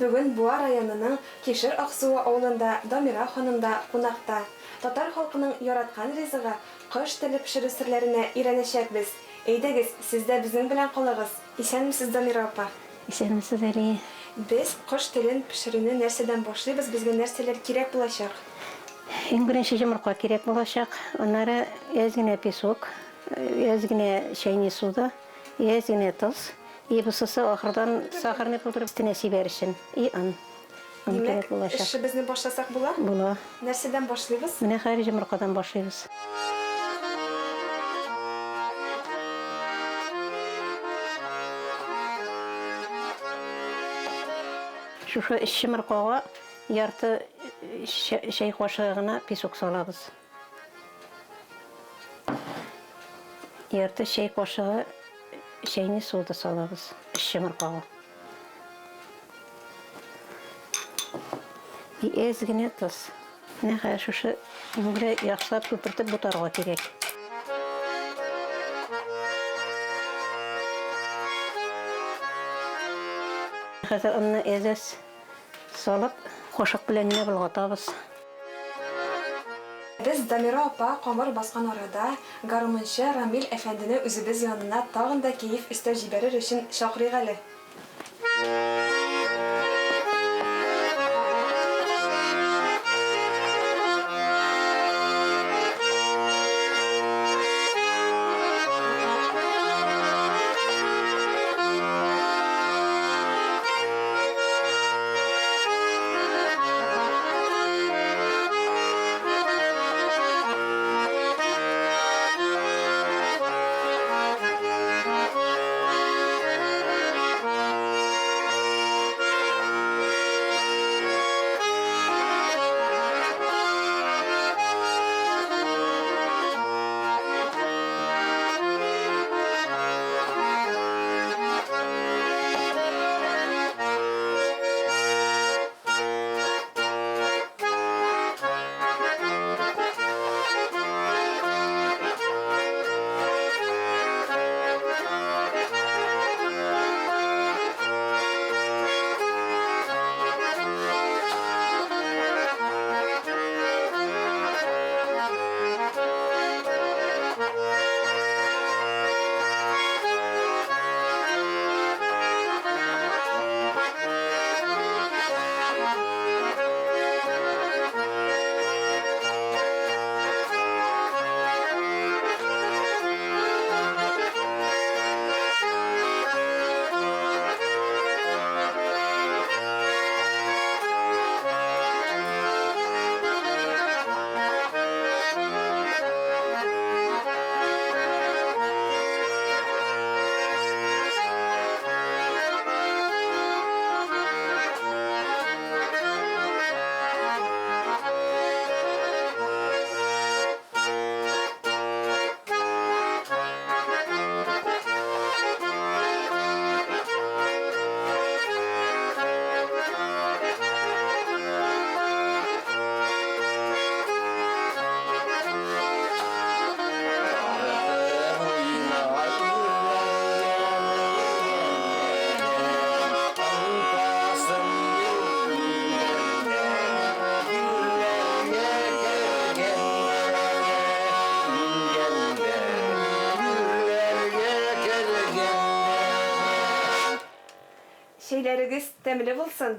бүген Буа районының Кишер Аксуы авылында Дамира ханымда кунакта. Татар халкының яраткан ризыгы, кош теле пешерү серләренә өйрәнәчәкбез. Әйдәгез, сез дә безнең белән калыгыз. Исәнмесез, Дамира апа! Исәнмесез, Әлия! Без кош телен пешерүне нәрсәдән башлыйбыз, безгә нәрсәләр кирәк булачак? Иң беренче йомырка кирәк булачак, аннары әз генә песок, әз генә чәйни сода, әз генә тоз, и бусысы ахырдан сахарный пудра өстенә сибәр өчен, и он. Он Димәк, кирәк булачак. эшебезне башласак була? Була. Нәрсәдән башлыйбыз? Менә хәзер йомыркадан башлыйбыз. Шушы өч йомыркага ярты чәй кашыгы гына песок салабыз. Ярты чәй кашыгы чәйне сода салабыз өч йомыркага. И әз генә тоз. Менә хәзер шушы гүлә яхшылап күпертеп бутарга кирәк. Хәзер онны әз-әз салып, кашык белән генә болгатабыз. Без Дамира апа камыр баскан арада, гармунчы Рамил әфәндене үзебез янына тагын да кәеф өстәп җибәрер өчен чакырыйк әле. Чәйләрегез тәмле булсын!